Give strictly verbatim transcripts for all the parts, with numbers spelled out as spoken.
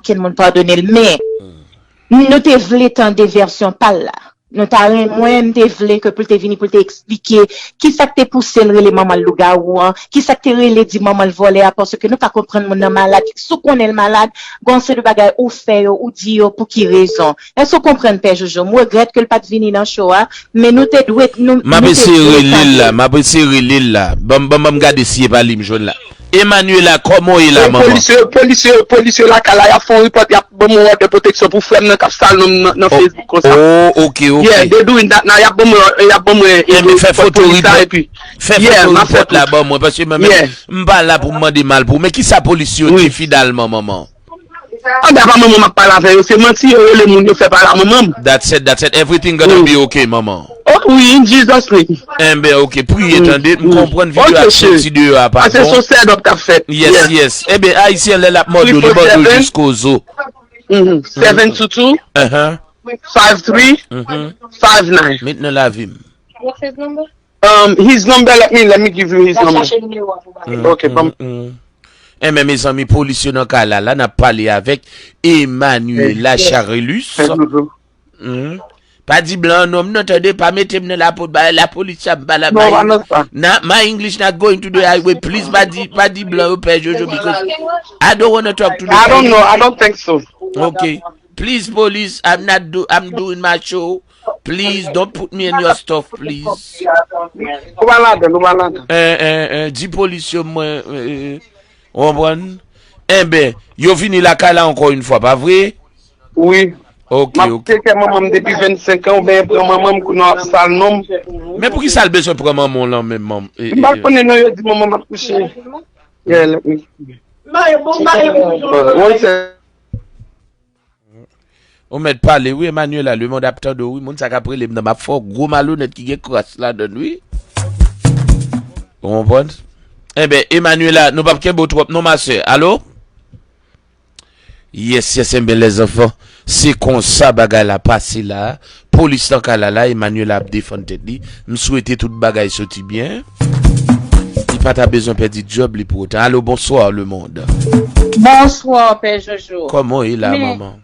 okenn moun padone l, men nou te vle tande vèsyon pa l la. Nou ta ren-, mwen, m te vle ke pou l te vini, pou l te eksplike kisa k te pouse l rele manman l lougawou an, kisa k te rele di manman l vòlè a, paske nou pa konprann moun nan malad. Si w konnen l malad, gon seri de bagay ou fè yo, ou di yo, pou ki rezon? Èske w konprann, Pè Jojo? M regrèt ke l pa t vini nan show a, men nou te dwe, nou, M ap nou te eseye dwe rele l tande la, l. M ap eseye rele l la. Ban m, ban m, ban m gade si e pa li m jwenn la. Emmanuela, kòman w ye la, manman? Polis yo, polis yo, polis yo lakay la, y ap fè yon repòt, y ap ban mwen òdè pwoteksyon pou frè m nan k ap sal non m nan, nan Facebook konsa. Oh, ok, ok. Yeah, they doing that now. Y ap ban mwen, y ap ban mwen, eh, fè foto repòt la, epi, fè foto repòt la ban mwen, paske mwen menm, m pa la pou m mande mal pou ou. Men kisa polis yo di finalman, manman? Anba pa manman m ap pale avè yo, se manti yo rele moun yo fè pale a manman m. That's it, that's it. Everything gonna be okay, manman. Oh, wi, in Jesus name. Enben, ok, priye, tande, m konprann videyo ap soti deyò a pa bon. Pase se yon set up k ap fèt. Yes, yes. Enben, Ayisyen, lè l ap mòde w, li mòde w jisko zo. Seven two two, five three, five nine. Met nan lavi m. Um, his number, let me, let me give you his number. Ok, bon. Enben, mezanmi, polis yo nan kay la, la, n ap pale avèk Emmanuela Charlus. Mhm. Pa di blan non, m nan tande, pa mete m nan lapo-, ba, lapolis sa, m pa la, my, not, my English not going to the highway. Please, pa di, pa di blan yo, Pè Jojo, because I don't wanna talk to the I don't know, I don't think so. Ok. Please, police, I'm not do, I'm doing my show. Please, don't put me in your stuff, please. Ou pa ladan, ou pa ladan. Eh, eh, eh, di polis yo mwen, eh, eh, ou konprann? Enben, yo vini lakay la ankò yon fwa, pa vre? Wi. Ok, ok. M ap teke manman m depi vennsenk an, oubyen pran manman m kounye a ap sal non m. Men poukisa l bezwen pran manman w lan menm, manm? M pa konnen non, yo di manman m ap kouche. Yeah, let me. One second. Ou mèt pale wi, Emmanuela, lemonn ap tande w wi, moun sa k ap rele m nan, m ap fè w gwo malonèt ki gen kras ladan l wi. Ou konprann? Enben, Emmanuela, nou p ap kenbe w twòp non, ma sè. Alo? Yes, yes, enben, lèzanfan, se konsa bagay la pase la. Polis nan kay la, la, Emmanuela ap defann tèt li. M swete tout bagay soti byen. Li pa ta bezwen pèdi djòb li pou otan. Alo, bonsoir, le monde. Bonsoir, Pè Jojo. Kòman w ye la, manman?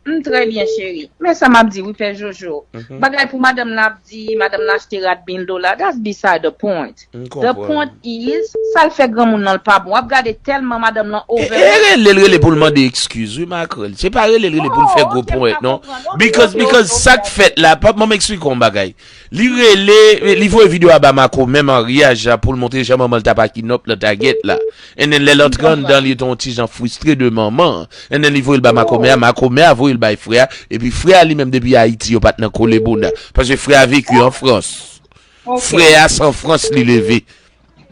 M trè byen, cheri. Men sa m ap di, wi, Pè Jojo. Bagay pou madanm nan ap di, madanm nan achte rad mil dola, that's beside the point. The point is, sa l fè granmoun nan l pa bon. W ap gade tèlman madanm nan over. E rele l, rele pou l mande eskiz, wi, makrèl. Se pa rele l, rele pou l fè gwo ponyèt, non. Because, because sa k fèt la, pa, ban m eksplike w yon bagay. Li rele, li voye videyo a ba makomè maryaj la pou l montre jan manman l t ap akinòp nan tagèt la. And then lè l antre anndan, li te yon ti jan fristre de manman. And then li voye l ba makomè a, makomè a voye l bay frè a, epi frè a li menm depi Ayiti yo pa t nan kole bounda. Paske frè a veki an Frans. Frè a se an Frans li leve.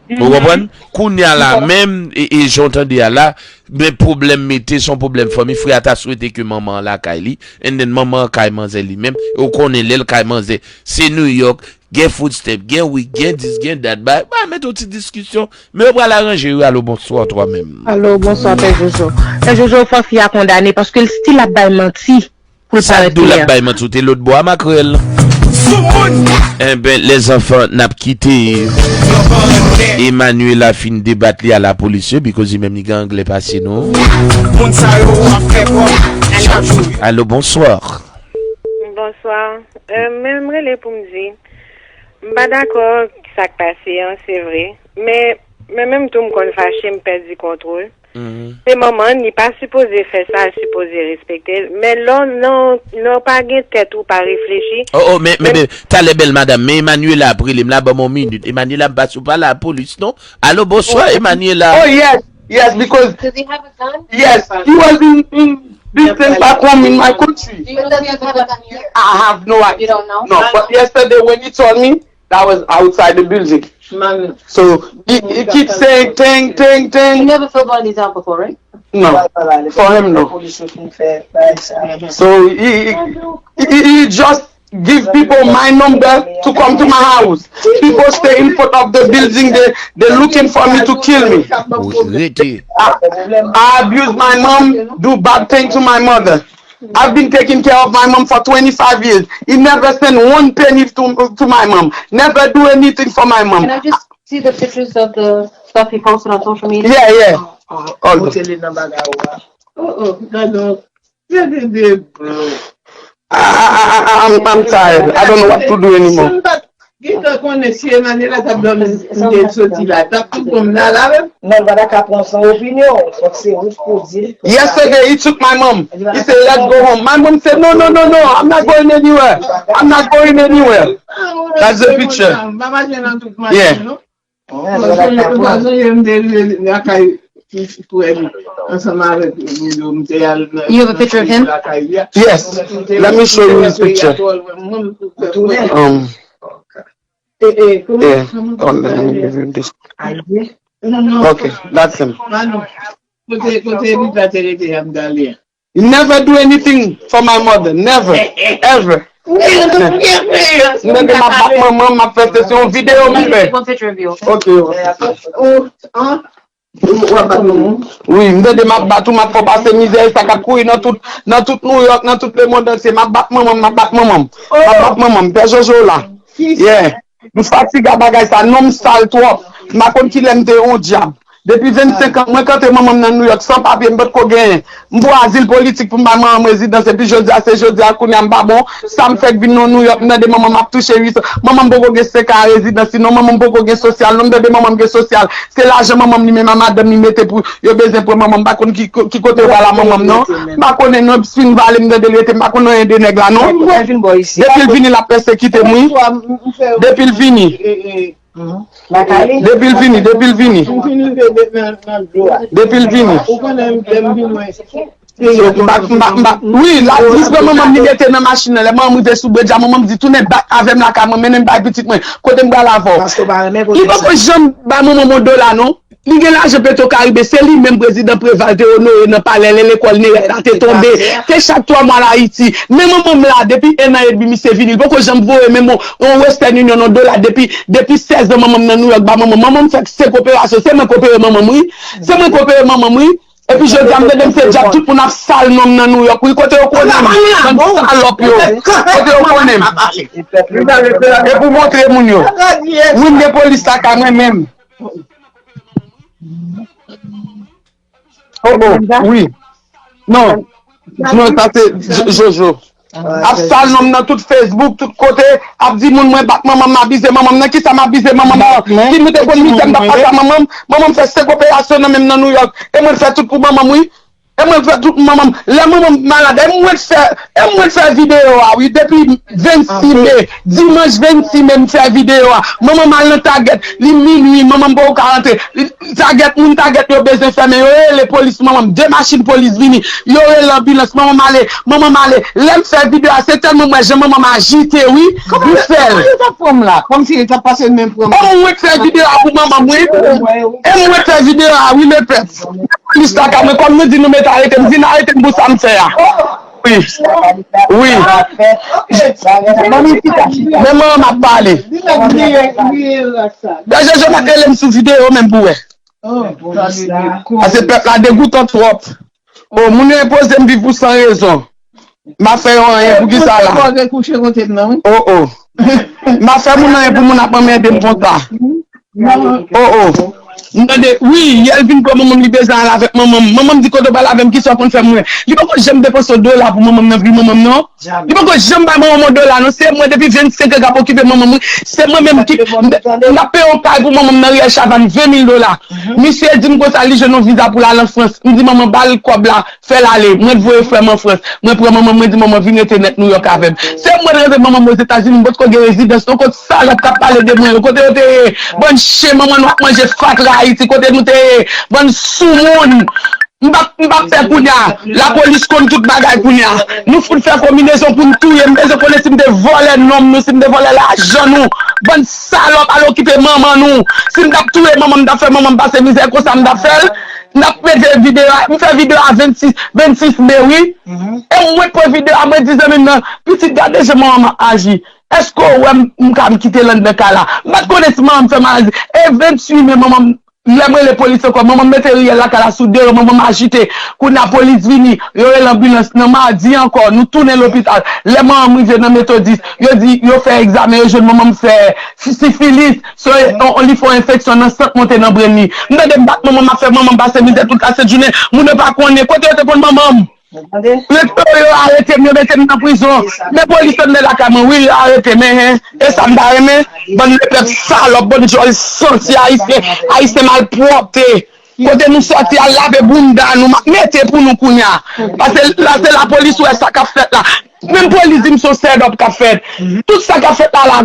Ou konprann? Kounye a la menm, e, e jan w tande a la, men pwoblèm mete, se yon pwoblèm fanmi, frè a ta swete ke manman an lakay li, and then manman an kay manzè li menm, e w konnen lè l kay manzè, se New York, gen food stamp, gen wig, gen dis, gen dat, ba, ba, mete yon ti diskisyon, men yo pral aranje yo, alo, bonswa, twa menm. Alo, bonswa, Pè Jojo. Pè Jojo, fò fi a kondane, paske l still ap bay manti. Pou l parèt klè. Sa k di w l ap bay manti, w te lòtbò a, makrèl. Enben, lèzanfan, n ap kite Emmanuela fin debat li a lapolis yo, because li menm li gen anglè pase nou. Moun sa yo ap fè kòb chak jou. Alo, bonsoir. Bonsoir. Euh, men m rele pou m di, m pa dakò sa k pase an, se vre. Men, men menm tou m konn fache, m pèdi kontwòl. Se manman l, li pa sipoze fè sa, l sipoze respekte l. Men lè w, lè w, lè w pa gen tèt ou pa reflechi. Oh, oh, men, men, men, talè bèl madanm, men Emmanuela ap rele m la, ban m yon minit. Emmanuela, m pa sou pa lapolis, non. Alo, bonswa, Emmanuela. Oh, yes, yes, because, yes, he was in, in this thing back home in my country. I have no idea. No, but yesterday when he told me, that was outside the building. So he, he keeps saying, "Tang, tang, tang." You never filled one of these out before, right? No. For him, no. So he, he, he, he just give people my number to come to my house. People stay in front of the building. They, they're looking for me to kill me. Rete. I, I abuse my mom, do bad thing to my mother. I've been taking care of my mom for twenty-five years. He never sent one penny to, to my mom. Never do anything for my mom. Can I just see the pictures of the stuff he posted on social media? Yeah, yeah. All the Oh, oh, gade yon, gade de bro. I, I, I, I, I'm, I'm tired. I don't know what to do anymore. Gentan konnen si Emmanuela t ap dòmi, li te soti la, t ap tou konn la, la menm. Non, l pa ta ka pran san opinyon. Fòk se ou k pou di l. Yesterday, he took my mom. He said, let's go home. My mom said, no, no, no, no, I'm not going anywhere. I'm not going anywhere. That's the picture. Yeah. Ansanm avèk Milo, m te al nan. You have a picture of him? Yes. Let me show you his picture. Um, yeah. Oh, let me give him this. Okay, that's him. Kote, kote Evita te rete a m t ale a? You never do anything for my mother. Never. Ever. M tande m ap bat manman m, m ap fè se yon videyo m fè. Ok. Wi, m tande m ap bat ou, m ap fè w pase mizè, e sa k ap kouri nan tout, nan tout New York, nan tout lemonn antye. M ap bat manman m, m ap bat manman m. M ap bat manman m. Pè Jojo la. Yeah. M fatige a bagay sa, non m sal twòp. M pa konn kilè m te yon dyab. Depi vennsenk an, mwen kante manman m nan New York san papye, m potko genyen. M pran azil politik pou m bay manman m rezidans, epi jodi a, se jodi a, kounye a m pa bon. Sa m fèk vin nan New York, m tande manman m ap touche uit san. Manman m poko gen senk an rezidans, sinon manman m poko gen sosyal, non m tande manman m gen sosyal. Se lajan manman m li menm a madanm li mete pou yo bezwen pran manman m, m pa konn ki, ki kote yo pral a manman m non. M pa konnen non, si m vale m tande l rete, m pa konn anyen de nèg la non. Depi l vini l ap pèsekite m wi. Depi l vini. Depi l vini, depi l vini. Depi l vini. Wi, la, li pran manman m, li mete nan machin nan. Lè manman m rive sou bredja, manman m di, tounen bak avè m lakay mwen, mennen m bay pitit mwen. Kote m pral avè w? Li poko janm bay manman m yon dola non. Li gen lajan Petro Caribe, se li menm prezidan Preval te onore nan palè lè lekòl Neyèt la te tonbe. Se chak twa mwa l Ayiti. Men manman m la, depi en an edmi misye vini, li poko janm voye menm yon, yon Western Union, yon dola depi, depi sèz an manman m nan New York ba manman m. Manman m fè senk operasyon, se mwen k opere manman m wi. Se mwen k opere manman m wi. Epi jodi a m tande m se dyab, tout moun ap sal non m nan New York wi. Kote yo konnen m? Bann salòp yo. Kote yo konnen m? E pou montre moun yo. Wi, m gen polis lakay mwen menm. Oh, oh, wi. Non. Non, sa se Jojo. Ap sal non m nan tout Facebook, tout kote, ap di moun mwen bat manman m, m abize manman m. Nan kisa m abize manman m nan? Ki nou te konn mizè m t ap pase a manman m? Manman m fè senk operasyon nan men m nan New York. E mwen fè tout pou manman m wi. E mwen fè tout manman m. Lè manman m malad, e mwen fè, e mwen fè videyo a wi. Depi vennsis me, dimanch vennsis me m fè videyo a. Manman m al nan Target, li minui, manman m poko ka rantre. Target, moun Target yo bezwen fèmen, yo rele polis manman m. De machin polis vini, yo rele anbilans, manman m ale, manman m ale. Lè m fè videyo a, se tèlman m wè jan manman m ajite wi, m fè l. Kòman yo t ap pran m la? Kòmsi yo t ap pase l menm pran m. E mwen k fè videyo a pou manman m wi. E mwen k fè videyo a wi, lepèp. Polis la ka mwen, kòm nou di nou mete arete m, vin arete m pou sa m fè a. Wi. Wi. Men manman m ap pale. Pè Jojo pa t rele m sou videyo menm pou wè. Pase pèp la degoutan twòp. O, moun yo enpoze m viv pou san rezon. M ap fè yo anyen pou kisa la? O, o. M ap fè moun anyen pou moun ap anmède m konsa. O, o. M tande, wi, yè l vin pran manman m, li bezwen al avèk manman m. Manman m di kote w pral avè m, kisa w konn fè mwen? Li poko janm depanse yon dola pou manman m nan vi manman m non. Li poko janm bay manman m yon dola non. Se mwen depi vennsenk an k ap okipe manman m wi. Se mwen menm ki, m ap peye yon kay pou manman m nan riyèl Chavann ven mil dola. Misye di m konsa li jwenn yon viza pou l al an Frans. M di manman ba l kòb la. Fè l ale. Mwen t voye frè m an Frans. Mwen pran manman m, mwen di manman vin rete nèt Nouyòk avè m. Se mwen t rantre manman m Ozetazini, m potko gen rezidans non. Kot salòp k ap pale de mwen yo? Kote yo te ye? Bann chen, manman nou ap manje fatra Ayiti, kote nou te ye? Bann soumoun. M p ap, m p ap fè kounye a. Lapolis konn tout bagay kounye a. Nou fout fè konbinezon pou n touye m. M bezwen konnen si m te vòlè nonm nou, si m te vòlè lajan nou. Bann salòp, al okipe manman nou. Si m t ap touye manman m, m t ap fè manman m pase mizè konsa, m t ap fè l. M t ap mete videyo a, m fè videyo a vennsis, vennsis me wi. E mwen k pran videyo a, mwen di zanmi m nan, pitit gade jan manman m ap aji. Èske w wè m, m ka kite l anndan kay la? M pa t konnen si manman m fè maladi. E venntuit me manman m, Lè m rele polis ankò, manman m mete riyèl lakay la sou de yo, manman m ajite. Kounye a polis vini, yo rele anbilans. Nan madi ankò, nou tounen lopital. Lè manman m rive nan Metodis, yo di yo fè egzamen, yo jwenn manman m fè si- sifilis. So, on- li fè yon enfeksyon nan sant monte nan brenn li. M tande m bat manman m, m ap fè manman m pase mizè tout lasent jounen. Moun yo pa konnen kote yo te konn manman m. Mete yo arete m, yo mete m nan prizon. Men polis yo anndan lakay mwen, wi, yo arete m, hen. E sa m ta renmen? Bann lepèp salòp, bann djòl santi ayisyen, ayisyen malpwòpte. Kote nou sòti al lave bounda nou, m ap mete pou nou kounye a. Paske la se lapolis wè sa k ap fèt la. Menm polis di m se yon sèdòp k ap fèt. Tout sa k ap fèt la la,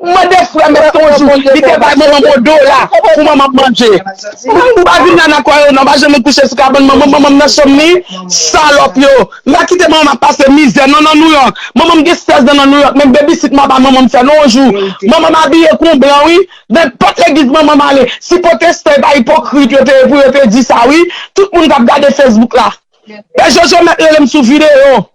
mande frè m èske yon jou li te bay manman m yon dola pou manman m manje. M pa vin la nan kwè yo non, m pa janm kouche sou kabann manman m, manman m nan chanm li, salòp yo. M pa kite manman m ap pase mizè non nan Nouyòk. Manman m gen sèz zan nan Nouyòk, menm babysit m pa ba manman m fè non yon jou. Manman m abiye kon blan wi. Nenpòt legliz manman m ale, si pwotestan e pa ipokrit yo te ye pou yo te di sa wi. Tout moun k ap gade Facebook la. Pè Jojo mèt rele m sou videyo.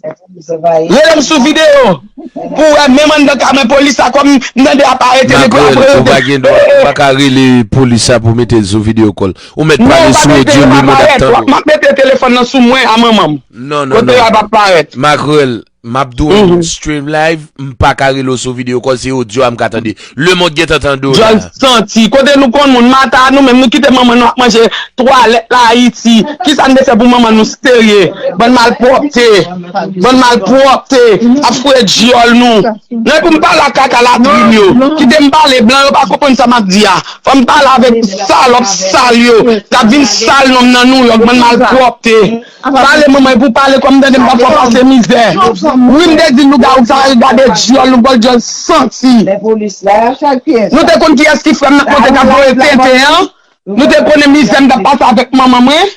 Rele m sou videyo. Pou w wè menm anndan ka mwen polis la kòm m tande ap arete nèg yo ap Makrèl, ou pa gen dwa, ou pa ka rele polis la pou mete l sou videyo kòl. Ou mèt pale sou odyo, lemond ap tande w. M ap mete telefòn nan sou mwen a manman m. Non, non, non. Kote y ap ap parèt. Makrèl, m ap di w stream live, m pa ka rele w sou videyo kòl, se odyo a m ka tande. Lemond gentan tande w la. Djòl santi. Kote nou konn moun? Mata nou menm, nou kite manman nou ap manje twalèt la Ayiti. Kisa n te fè pou manman nou serye? Bann malpwòpte. Bann malpwòpte. Ap foure djòl nou. Lè pou m pale a kaka latrin yo. Kite m pale, blan yo pa konprann sa m ap di a. Fò m pale avèk salòp sal yo. K ap vin sal non m nan Nouyòk, bann malpwòpte. Pale manman pou pale kòm m tande m pa fò pase mizè. Wi, m te di lougawou sa gade djòl nou bòl djòl santi. Nou te konn kiyès ki frè m nan monte k ap voye tenten an. Nou te konnen mizè m t ap pase avèk manman mwen.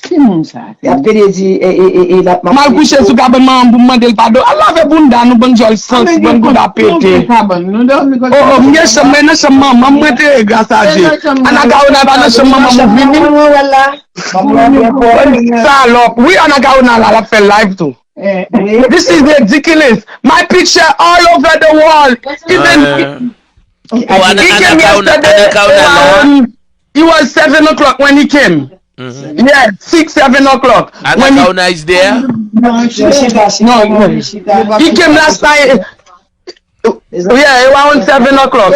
Ki moun sa? Y ap pede di e e e e l ap M al kouche sou kabann manman m pou m mande l padon. Al lave bounda nou bann djòl santi, bann bounda pete. Oh, oh, m gen chanm, mwen nan chanm manman m, mwen te ye, gras a Dye. Anakawona pa nan chanm manman m, ou vini. Bann salòp. Wi, Anakawona la, l ap fè live tou. This is ridiculous. My picture all over the world. Even he came yesterday around, it was seven o'clock when he came. Yeah, six, seven o'clock. When he, Anakawona is there? No, no. He came last night. Yeah, around seven o'clock.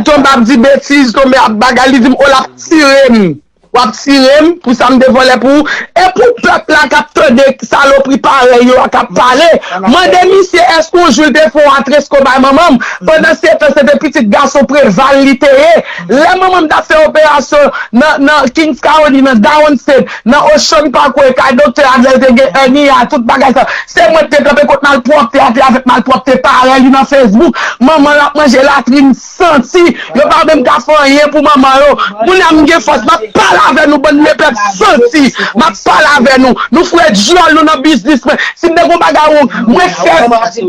Tonbe ap di betiz, tonbe ap bagay, li di m, oh, l ap tire m. W ap tire m pou sa m te vòlè pou ou. E pou pèp la k ap tande salopri parèy yo a k ap pale, mande misye èske yon jou l te fè yon atresko bay manman m. Pandan se tan, se te pitit gason Preval li te ye. Lè manman m t ap fè operasyon nan, nan Kings County, nan Downstate, nan Ocean Parkway, kay doktè a, lè l te gen èni a, tout bagay sa. Se mwen k te kanpe kont malpwòpte a, te avèk malpwòpte parèy li nan Facebook. Manman l ap manje latrin santi. Yo pa menm ka fè anyen pou manman yo. Kounye a m gen fòs, m ap pale avè nou, bann lepèp santi. M ap pale avè nou. Nou foure djòl nou nan biznis mwen. Si m te gon bagay wrong, mwen fè,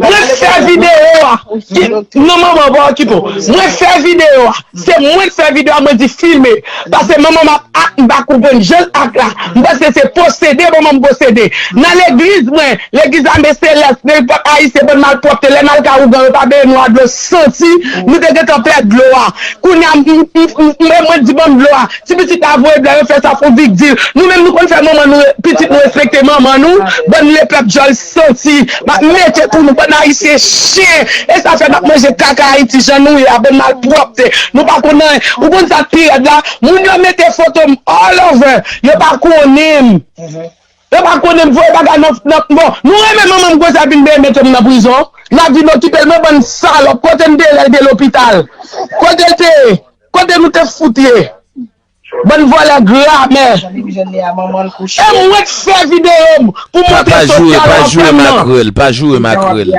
mwen fè videyo a. Ki, non, manman, pa okipe w. Mwen fè videyo a. Se mwen k fè videyo a, mwen di filme. Paske manman m ap ak, m pa konprann jan l ak la. M panse se posede manman m posede. Nan legliz mwen, legliz Lame Selès, men pèp ayisyen bann malpwòpte, lè n al ka ougan yo pa benyen nou a dlo santi, nou te gentan pèdi dlo a. Kounye a, m, m, m, m, mwen di ban m dlo a. Ti pitit la voye blan, yo fè sa fon big deal. Nou menm nou konn fè manman nou, pitit nou respekte manman nou, bann lepèp djòl santi. M ap mete pou nou, bann ayisyen chen. E sa fè n ap manje kaka Ayiti, jan nou ye a, bann malpwòpte. Nou pa konn anyen. Ou konn sa k pi rèd la? Moun yo mete foto m all over. Yo pa konnen m. Yo pa konnen m voye bagay nan, nan, bon, nou renmen manman m konsa vin benyen mete m nan prizon. N ap vin okipe l, men bann salòp, kote n te ye lè l te lopital? Kote l te ye? Kote nou te fout ye? Bann vòlè gramè. E mwen k fè videyo m pou montre sosyal wòkè m nan. Pa joure Makrèl, pa joure Makrèl.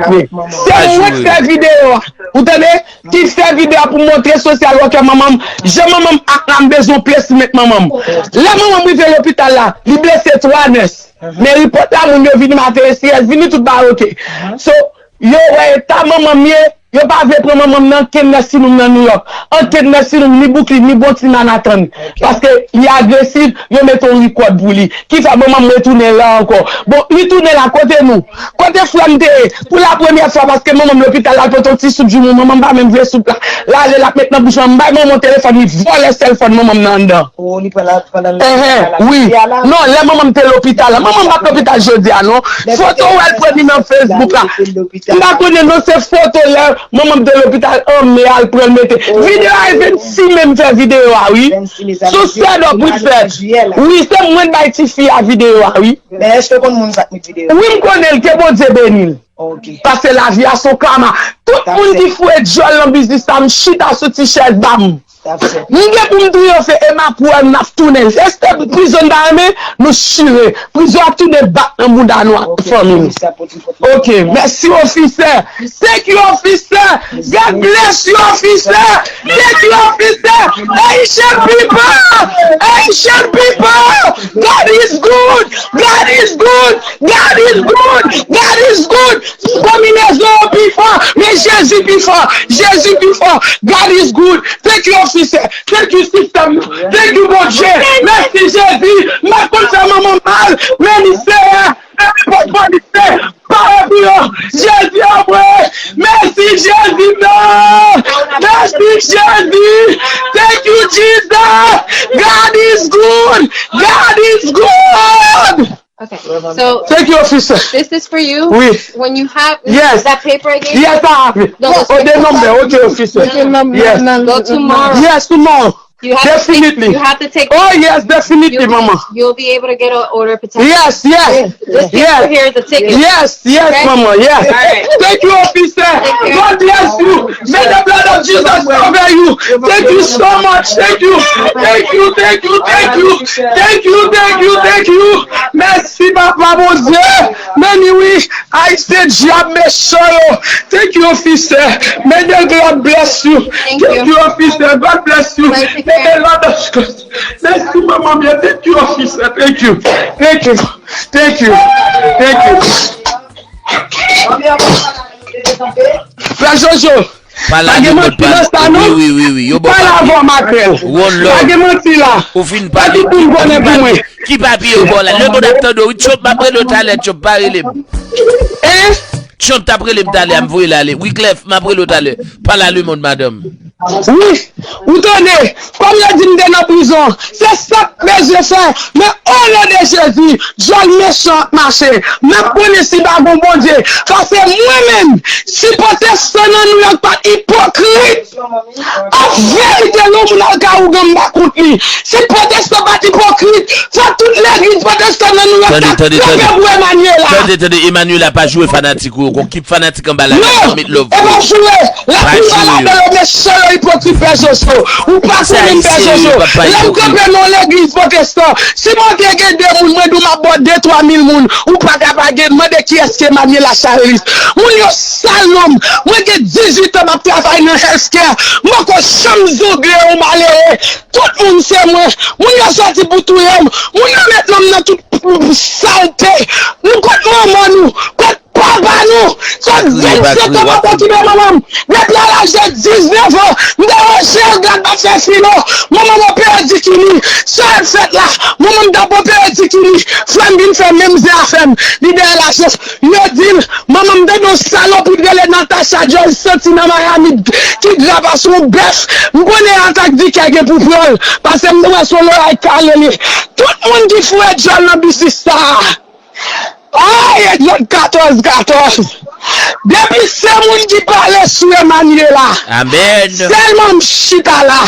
Se mwen k fè videyo a. Ou tande? Ki fè videyo a pou montre sosyal wòkè manman m. Jan manman m ak la m bezwen plis met manman m. Lè manman m rive lopital la, li blese twa nès. Men ripòt la moun yo vini maten S T S vini tout bagay oke. So, yo wè eta manman m ye, Yo pa vle pran manman m nan ankenn nursing home nan New York. Ankenn nursing home, ni Brooklyn, ni Bronx, ni Manhattan. Paske li agresif, yo mete yon rikòd pou li. Ki fè manman m retounen la ankò. Bon, li tounen la, kote nou? Kote frè m te ye? Pou la premyè fwa, paske manman m lopital la, l pote yon ti soup joumou. Manman m pa menm vle soup la. L ale, l ap met nan bouch manman m. M bay manman m yon telefòn, li vòlè sèlfòn manman m nan anndan. Oh, li pran la pandan l Ehe, wi. Non, lè manman m te lopital la. Manman m pa t lopital jodi a, non. Foto w wè l pran li nan Facebook la. M pa konnen non, se foto lè manman m te lopital an me a l pran l mete. Videyo a e vennsis me m fè videyo a, wi. Sou Sèdòp, wi, fèt. Wi, se mwen k bay tifi a videyo a, wi. Men èske w konn moun sa k met videyo? Wi, m konnen l, ke Bondye beni l. Paske lavi a se yon kama. Tout moun ki foure dyòl nan biznis sa, m chita sou ti chèz ba m. M gen pou m triyofe e m ap wè n ap tounen. Èske prizon n pa renmen? Nou chire. Prizon ap tounen bak nan bouda nou ak fanmi nou. Ok, mèsi ofisè. Thank you ofisè. God bless you ofisè. Thank you ofisè. Haitian people, Haitian people, God is good. God is good. God is good. God is good. Konbinezon yo pi fò, men Jezi pi fò. Jezi pi fò. God is good. Thank you ofisè. Thank you sistèm. Thank you Bondye. Mèsi Jezi. M pa t konn fè manman m mal, men li Seyè. Men li pa t konn li Seyè. Pare pou yo. Jezi anmwe. Mèsi Jezi non. Mèsi Jezi. Thank you Jesus. God is good. God is good. Okay. So Thank you officer. This is for you. Wi. When you have Yes. That paper I gave Yes, I have it. No, Oh, the number. Okay, officer. No, no, no, Yes. No, no, Go no, tomorrow. Yes, tomorrow. You have Definitely. To take, you have to take Oh, yes, definitely, you'll, mama. You'll be able to get an order of protection. Yes, yes. This yes. Paper here is a ticket. Yes, yes, okay? Mama, yes. All right. Thank you, officer. Thank you. God bless you. May the blood of Jesus cover you. Thank you so much. Thank you. Thank you, thank you, thank you. Thank you, thank you, thank you. Mèsi, papa Bondye. Meni wi. Ayisyen dyab mechan yo. Thank you, officer. May the God bless you. Thank you, officer. God bless you. May the Lord of Mèsi, manman byen. Thank you, officer. Thank you. Thank you. Thank you. Thank you. Frè Jojo, Pa la gen manti nan sa non. Wi, wi, wi, wi. Yo bon papiye. Pale avè w makrèl. One love. Pa gen manti la. Ou fin pale. Tout moun konnen pou mwen. Ki papiye yo ba w la? Lemond ap tande w. Wi, Trump, m ap rele w talè, Trump, pa rele m. Hein? Trump t ap rele m talè a, m voye l ale. Wyclef, m ap rele w talè. Pale a Lemond, madanm. Wi, ou tande, kòm yo di m te nan prizon, se sa k bezwen fè, men o non de Jezi, dyòl mechan ap mache. M ap konnen si pa gon Bondye, paske mwen menm, si pwotestan nan Nouyòk pa t ipokrit, an verite, yon moun al ka ougan m pa kont li. Si pwotestan pa t ipokrit, fò tout legliz pwotestan nan Nouyòk ta kanpe pou Emmanuela. Tande, tande, Emmanuela pa joure fanatik ou yo, gon kip fanatik anba la, met love pou yo. L ap viv ladan yo, men sèl yo ipokrit, pè Jojo. Ou pa konnen m, pè Jojo. Lè m kanpe nan yon legliz pwotestan, si mwen te gen de moun, mwen di w m ap ba w de twa mil moun, ou pa ka pa gen, mande kiyès ki Emmanuela Charles. Moun yo sal non m. Mwen gen dizuit an m ap travay nan healthcare. M poko janm zongle yon malere. Tout moun se mwen. Moun yo sòti pou touye m. Moun yo met non m nan tout salte. Nou kot manman nou? Kot papa nou, sa vennsenk an m ap okipe manman m. Depi a laj de diznèf an, m te ranje yon gad m ap fè filo. Manman m opere di kini. Sa l fèt la, manman m t ap opere di kini. Frè m vin fè menm zen afè m. Li dèyè lajans. Yo di l, manman m tande yon salopri k rele Natacha Joy soti nan Miami ki gra pase yon bèf. M konnen atak di kè gen pou pran l. Paske m te wè se yon loray kale li. Tout moun ki foure dyòl nan biznis sa a. Ay, Egzòd katòz katòz. Depi se moun ki pale sou Emmanuela. Amèn. Sèlman m chita la.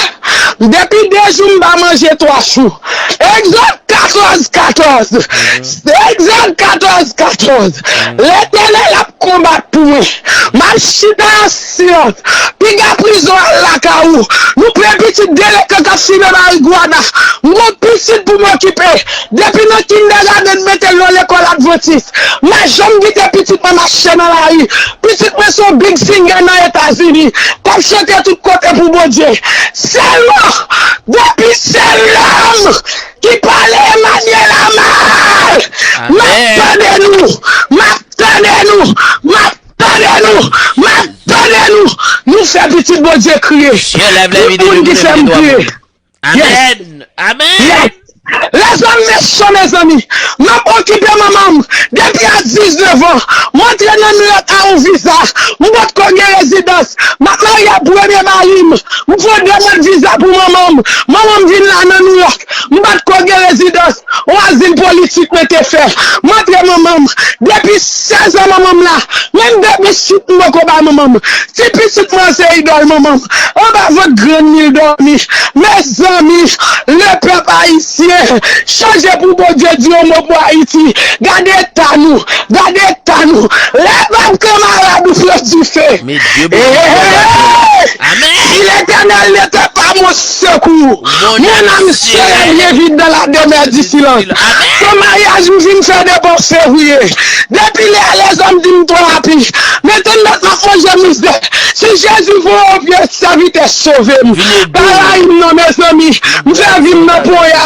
Depi de jou m pa manje twa jou. Egzòd katòz katòz. Egzòd katòz katòz. Letènèl ap konbat pou mwen. M ap chita an silans. Piga prizon al lakay ou. Nou pran pitit delenkan k ap fimen marigwana. M gon pitit pou m okipe. Depi nan kindergarten mete l nan lekòl advantis. M pa janm kite pitit mwen mache nan lari. Pitit mwen se yon big singer nan Etazini. K ap chante tout kote pou Bondye. Sèlman, depi se lòm ki pale Emmanuela mal, m ap tande nou. M ap tande nou. M ap tande nou. M ap tande nou. fè pitit Bondye kriye. Tout moun ki fè m kriye. Amèn. Amèn. Lèzòm mechan, mezanmi. M ap okipe manman m depi a diznèf an. M antre nan Nouyòk a yon viza. M potko gen rezidans. M ap marye ak premye mari m. M fè yon demann viza pou manman m. Manman m vin la nan Nouyòk. M potko gen rezidans. Yon azil politik mwen te fè. M antre manman m. Depi sèz an manman m la. Menm de pitit m poko bay manman m. Ti pitit mwen se idòl manman m. Anba vant grann li l dòmi. Mezanmi, le pèp ayisyen, chanje pou Bondye di yon mo pou Ayiti. Gade eta nou, gade eta nou. Lè bab kanmarad ou pran dife. Si l'Éternel n'était pas mon secours, mon âme serait bien vite dans la demeure du silence. Son maryaj ou vin fè depi fevriye. Depi lè lèzòm di m twò rapi. Mentenan m ap manje mizè. Si Jezi voye yon pye sèvitè sove m. Pa rayi m non mezanmi. M fè vi m nan ponya.